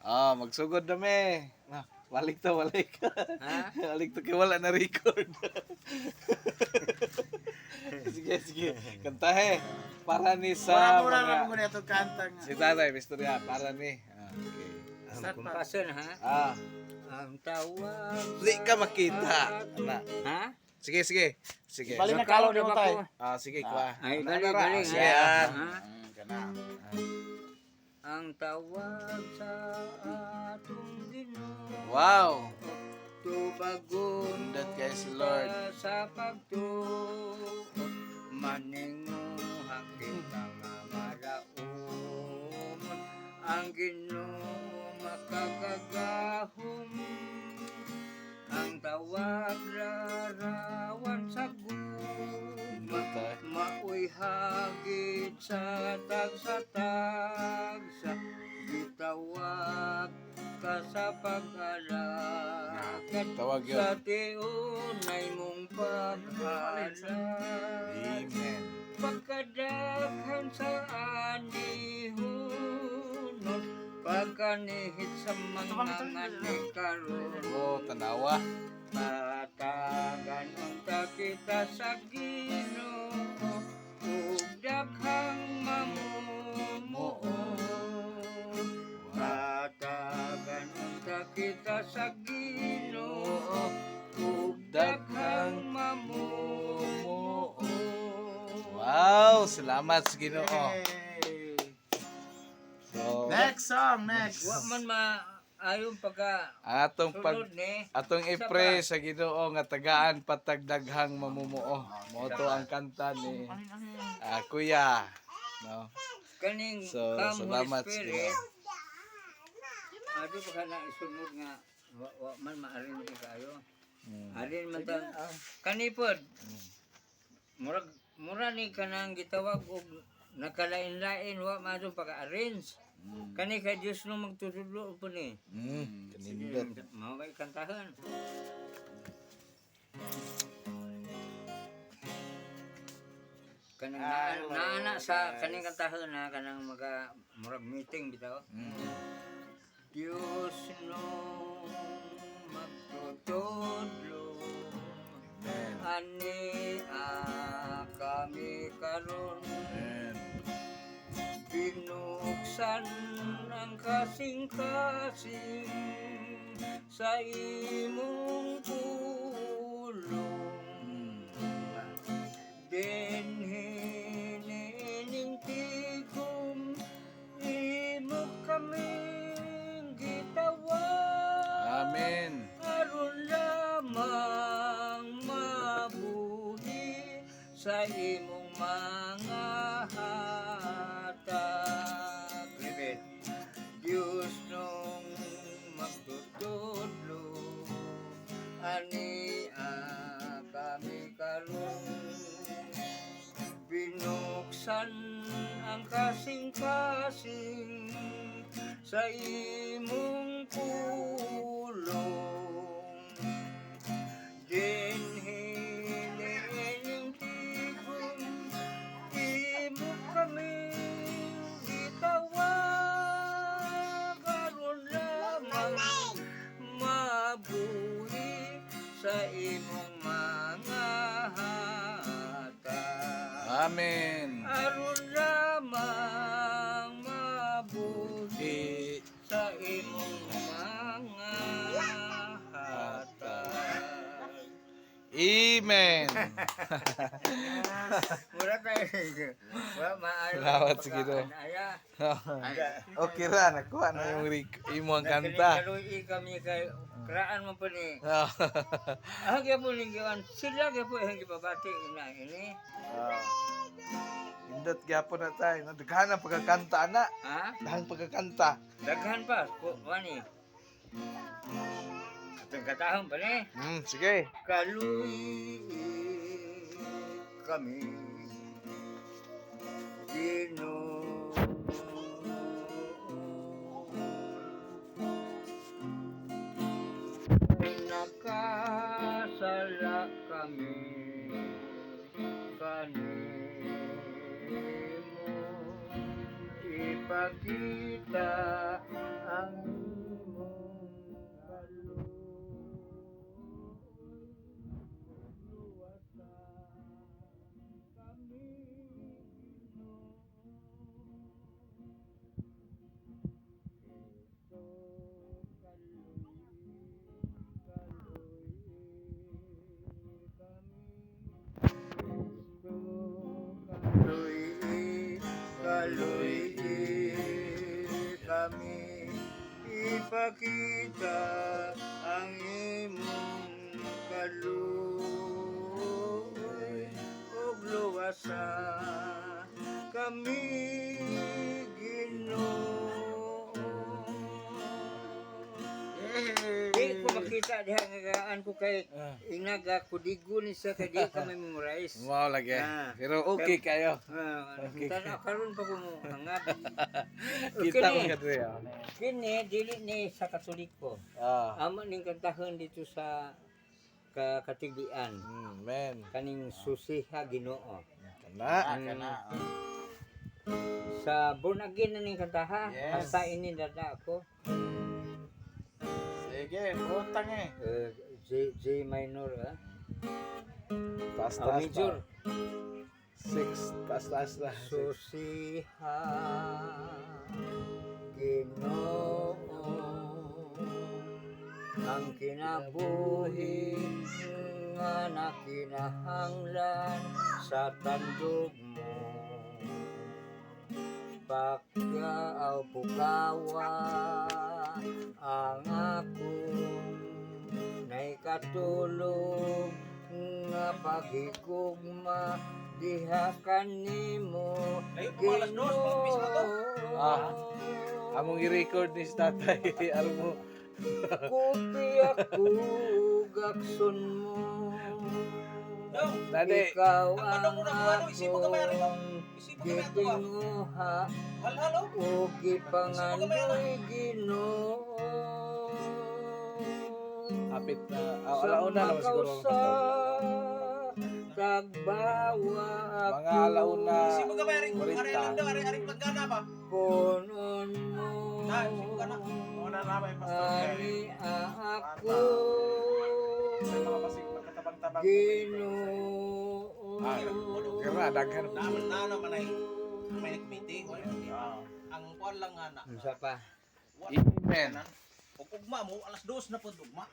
Ah, magsugod na me. Ah, balik to, balik. Ha? Balik to kay wala na record. Sige, sige. Kantahe. Para ni sa Mura-mura mga ra mo gud itong kanta nga. Si Tatay, istorya para ni. Ah, okay. Ang kumpasan, ha? Ah, Ang tawag. di ka makita. Ana. Ha? Sige, sige. Sige. Balik na Nakaw kalaw na ni ba tay. ko? Ah, sige, kwa. Ay, Ana, gali, ana, ra. gali. Sige, ah. Ha? Kana. Ang tawag sa atong Ginoo. Wow. Tubagon Nindot kay si Lord. sa pagtuo, maninguha kita nga malaumon ang Ginoo makagagahom. Ang tawag larawan sa gugma, Nindot, ah. maoy hagit sa tagsa-tagsa. Gitawag ka sa pag-alagad Tawag yun. sa tiunay mong pag-alagad. Amen. Pagkadaghan sa anihunon, pagkanihit sa mga nganikaron. Oh, tanawa. Patagan unta kita sa Ginoo ug daghang mamumuo. Patagan unta kita sa Ginoo ug daghang mamumuo. Wow, salamat sa Ginoo. Yay. So, Next song, next. Wa man maayon pagka atong pag sunod ni atong i-pray sa Ginoo nga tagaan patagdaghang mamumuo. Mao to ang kanta ni Kuya. No. Kaning So, Come Holy salamat sa Spirit. Ginoo. Ato pa ka na isunod nga wa man maarin ni kayo. Arin man ta kanipod. Murag mura ni kanang gitawag og nakalain-lain, wa man ato pagka-arrange. Kani kay Dios no magtutudlo po ni. Kanindot. Mao kay kantahan. Kanang naana sa kaning kantahan na kanang maga murag meeting bitaw. Diyos no magtutudlo. Amen. Ani kami karon. Amen. Binuksan ang kasing-kasing sa imong pulong. Dinhi niining tigom, imo kaming gitawag. Amen. Aron lamang mabuhi sa imong mga hatag. Repeat. Diyos nung magtutudlo, ani kami karon. Binuksan ang kasing-kasing sa imong pulong. Dinhi niining tigom, imo kami gitawag aron lamang mabuhi sa imong mga hatag. Amen. Aron lamang mabuhi Di sa imong mga hatag. Amen. Mura kay wa maayo. Salamat sa Ginoo. Aya. Okay ra, nakuha na yung imong kanta. Nagkaroon kami kay kraan mo pa ni. Ah, gyapon ni giwan sila gyapon ang gipabati ina ini. Ah. Indot gyapon na tayo. No? Daghan ang pagkakanta na. Ha? Daghan pagkakanta. Daghan pa ko wani. Atong katahon pa ni. Sige. Kaluy kami, Ginoo. Nakasala kami kanimo. Ipakita ang Ipakita ang imong kaluoy ug luwasa kami, Ginoo. Yay! Di ko makita diha nga gaan ko kay inaga kudigo ni siya kay di ka may memorize. Mao lagi. Ah. Pero okay kayo. Ah, tanaw karon pa ko mo hangad. Kita mo Kini. ka diri, ah. Kini dili ni sa Katoliko. Ah. Amo ning kantahon dito sa ka Katigbian. Man. Kaning Susiha Ginoo. Kana. Ah, kana. Sa born again na ning kantaha, Yes. hasta ini dada ako. Sige, butang eh. Eh, G, G minor ah. Taas Ah, taas major. pa. Six. Taas taas na. Six. Susiha Ginoo ang kinabuhi nga nakinahanglan sa tandog mo, Pagkaaw pukawa ang akong naikatulog nga paghigugma diha kanimo. Ginoo. Ah. Among i-record ni si tatay. Alam mo. Kopi ako gakson mo. Dali. Ikaw ang akong gitinguha o gipangandoy, Ginoo. Apit na. Ah, alauna naman siguro. Ang Sa tagbawa Mga alauna. 40. Punon mo Una na may pastor kay. ani ako, Sa mga basig magkatabang-tabang. Ginoo. Ah, kira daghan. Naman na naman ay may nag-meeting. Ah. Ang kuan lang nga na. Unsa pa? Amen. Ug ugma mo alas 2 na pud ugma.